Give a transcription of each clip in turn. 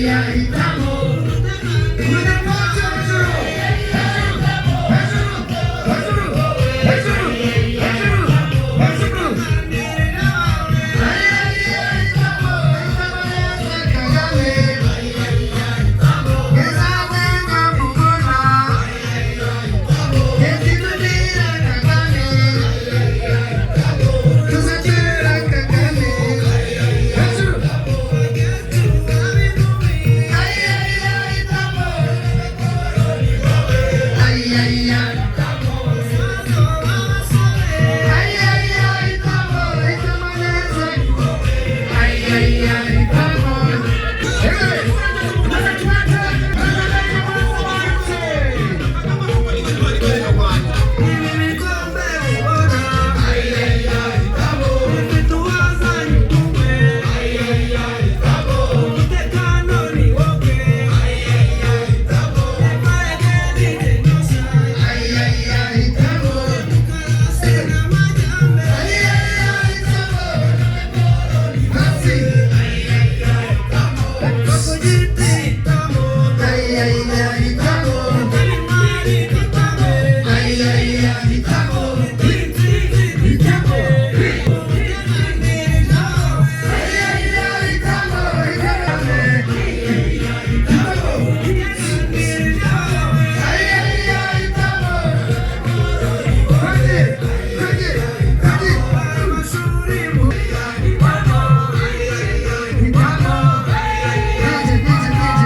Hitamo. Hejuru, hejuru, hejuru, hejuru, hejuru, hejuru. Hitamo, hitamo neza Kagame. Ezawenga mubona. Ezidudira Kagame. Tuzatera Kagame. Hejuru. Ay, ay, ay, hitamo. Ay, ay, ay. Ay, ay, ay, hitamo, hitamo neza. Ay, ay, ay, hitamo. Hey! Ibi bikombe ubona ufite uwazanye ubumwe, umutekano ni wowe. Ay, ay, ay, hitamo. Demokarasi n'amajyambere. Ay, ay, ay, hitamo. Hasi. Ku giti hitamo. Ay, ay, ay, hitamo. Intwari hitamo. Ay, ay, ay, hitamo. Intsinzi hitamo. Ay, ay, ay, hitamo, hitamo. Hitamo. Ay, ay, ay, hitamo. Hadi, hadi, hadi. Hitamo. DJ, DJ, DJ,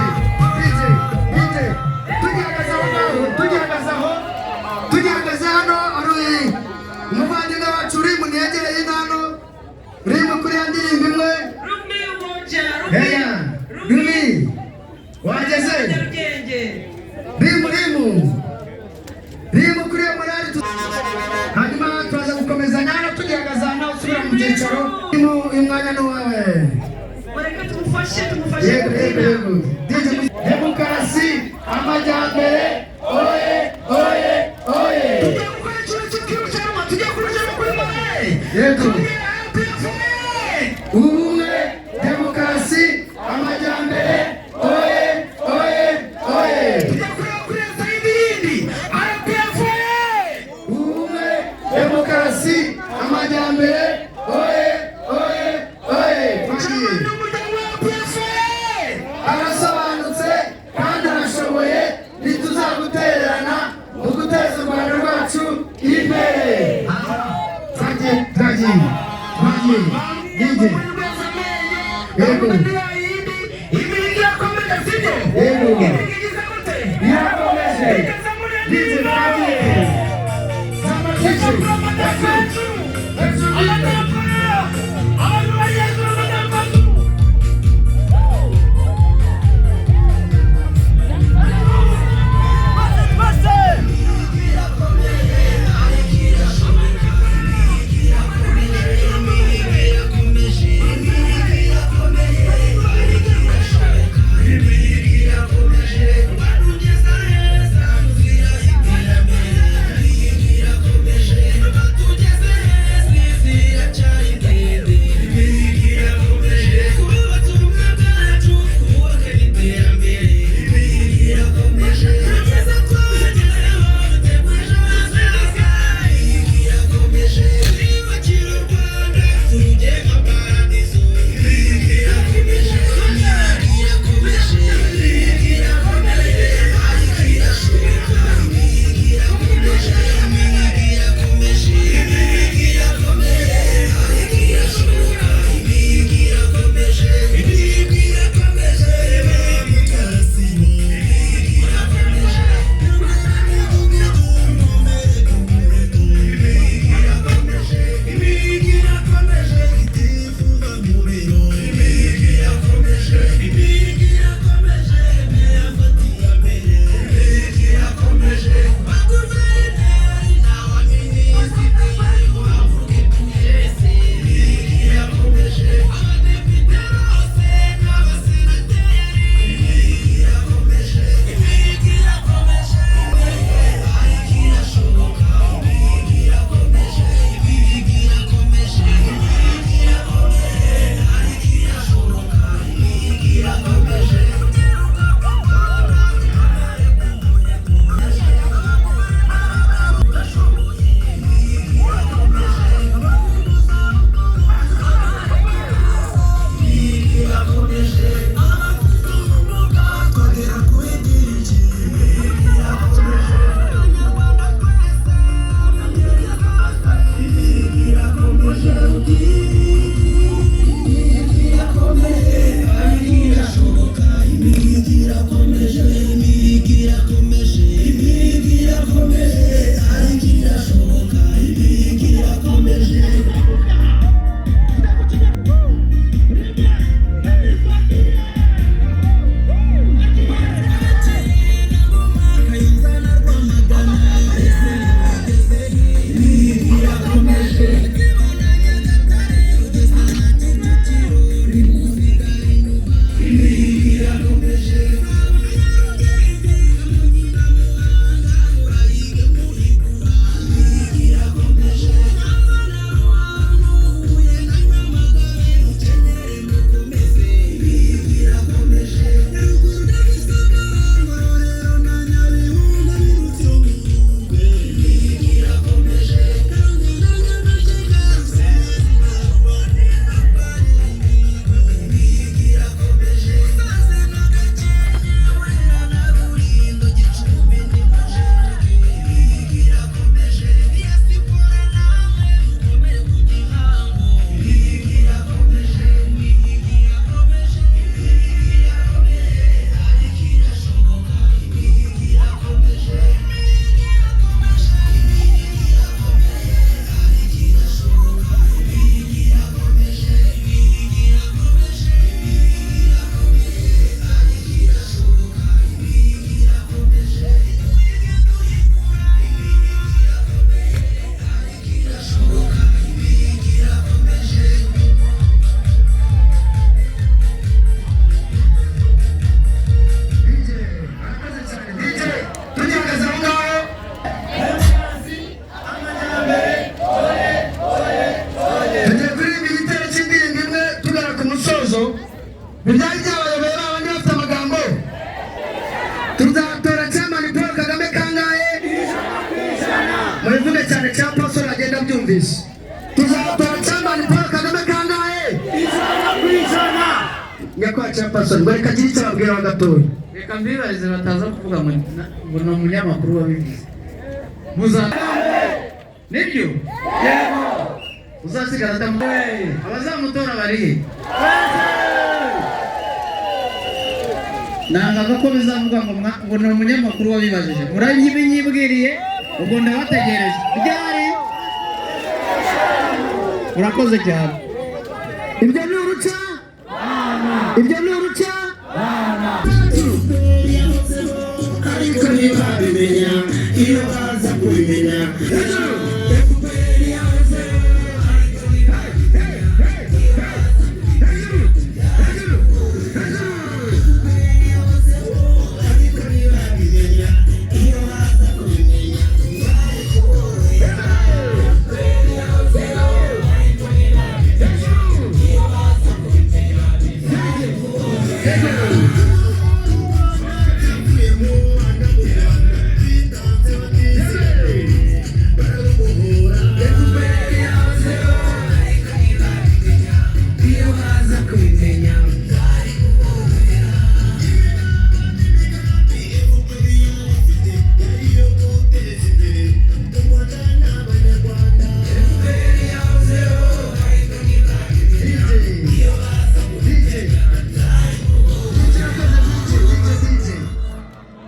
DJ, DJ. Tugihagaze aho ngaho, tugihagaze aho, tugihagaze hano, hari umuvandimwe wacu uri muniyegereye ino hano, uri kuri ya ndirimbo imwe. Rumi Umoja, Rumi. Heya, Rumi, wageze? Nyarugenge. Rimu, rimu, rimu kuri iyo morali hanyuma turaza gukomezanya hano tugihagaze aha nawe usubira mu byicaro. Rimu, uyu mwanya ni uwawe. Mureke tumufashe, tumufashe Yego, yego, kubyina. yego. DJ, demokarasi, amajyambere, oye, oye, oye. Tugiye gukora ikintu cy'irushanwa, tugiye kurushanwa kuri morale. Yego. Tubwire RPF. Ubumwe, demokarasi, amajyambere, oye, oye, oye. Tugiye kureba kuri side yindi. RPF. Ubumwe, demokarasi, amajyambere, oye, oye, oye. Twagiye. N'umuryango wa RPF. Arasobanutse kandi arashoboye, ntituzagutererana mu guteza u Rwanda rwacu imbere. Twagiye, twagiye, twagiye. DJ. Yego. Yego. Irakomeje. DJ, twagiye. DJ. Hejuru, hejuru. Tugeze. Ntibyari byabayobeye ba bandi bafite amagambo. Tuzatora Chairman Paul Kagame kangahe? Mubivuge cyane, Chairperson agenda abyumvise. Tuzatora Chairman Paul Kagame kangahe? 100%. Nyakubahwa Chairperson, ngo reka agire icyo ababwiraho gatoya. Reka mbibarize bataza kuvuga ngo ni umunyamakuru wabivuze. Muza nibyo uzasigara atamu abazamutora bari he? Nangaga ko bizavuga ngo ni umunyamakuru wabibajije. Murabinyibwiriye, ubwo ndabategereje ryari. Murakoze cyane. Ibyo ni uruca, ibyo ni uruca. Ariko ntibabimenya, iyo baza kubimenya.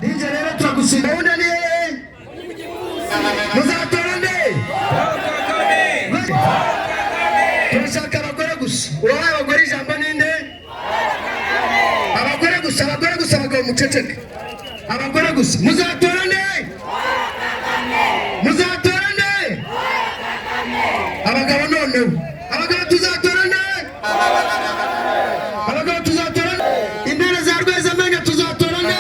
DJ rero turagushimira. Gahunda ni hehe? Muzatora nde? Turashaka abagore gusa. Uwahaye abagore ijambo ninde? Abagore gusa, abagore gusa, abagabo muceceke. Abagore gusa. Muzatora nde? Muzatora nde? Abagabo noneho. Abagabo tuzatora nde? Abagabo tuzatora nde? Intare za Rwezamenyo tuzatora nde?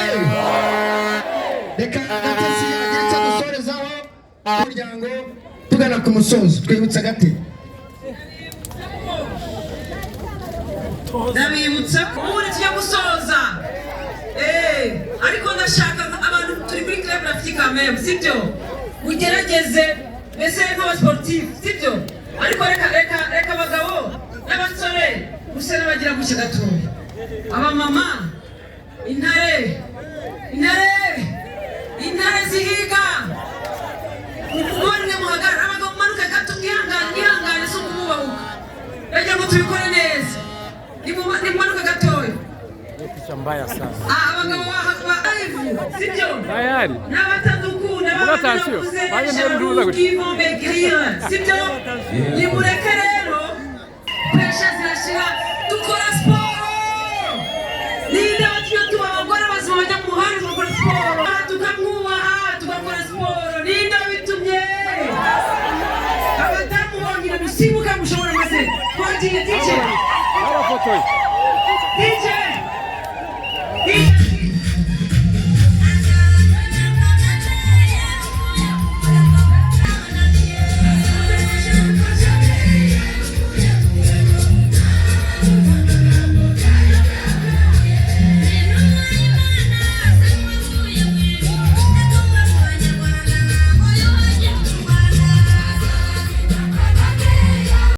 Reka Gatesi agire icyo adusorezaho, umuryango tugana ku musozo. Twibutse gati. Ndabibutsa ko ubundi tujya gusoza. Ariko ndashaka abantu turi kuri Club Rafiki Kamembe, sibyo? Mugerageze mbese nk'abasportif, sibyo? Ariko reka reka reka abagabo n'abasore gusa n'abagira gutya gatoya. Abamama, intare, intare, intare zihiga. Umugore muhagarara, abagabo mumanuke gato, mwihangane, mwihangane, si ukumubahuka. Ndagira ngo tubikore neza. Nimumanuke gatoya. Abagabo ba live, sibyo? Tayari. N'abatadukunda Attention. bakuze Baje muri nduza jaloux qui vont maigrir, sibyo? Nimureke rero presha zirashira, dukora siporo. Ninde watumye tuba abagore bazima bajya mu muhanda tugakora siporo, tukamwubaha, tugakora siporo? Ninde wabitumye? Abadamu bonyine musimbuka mushobora maze twagiye DJ. Barafotoye.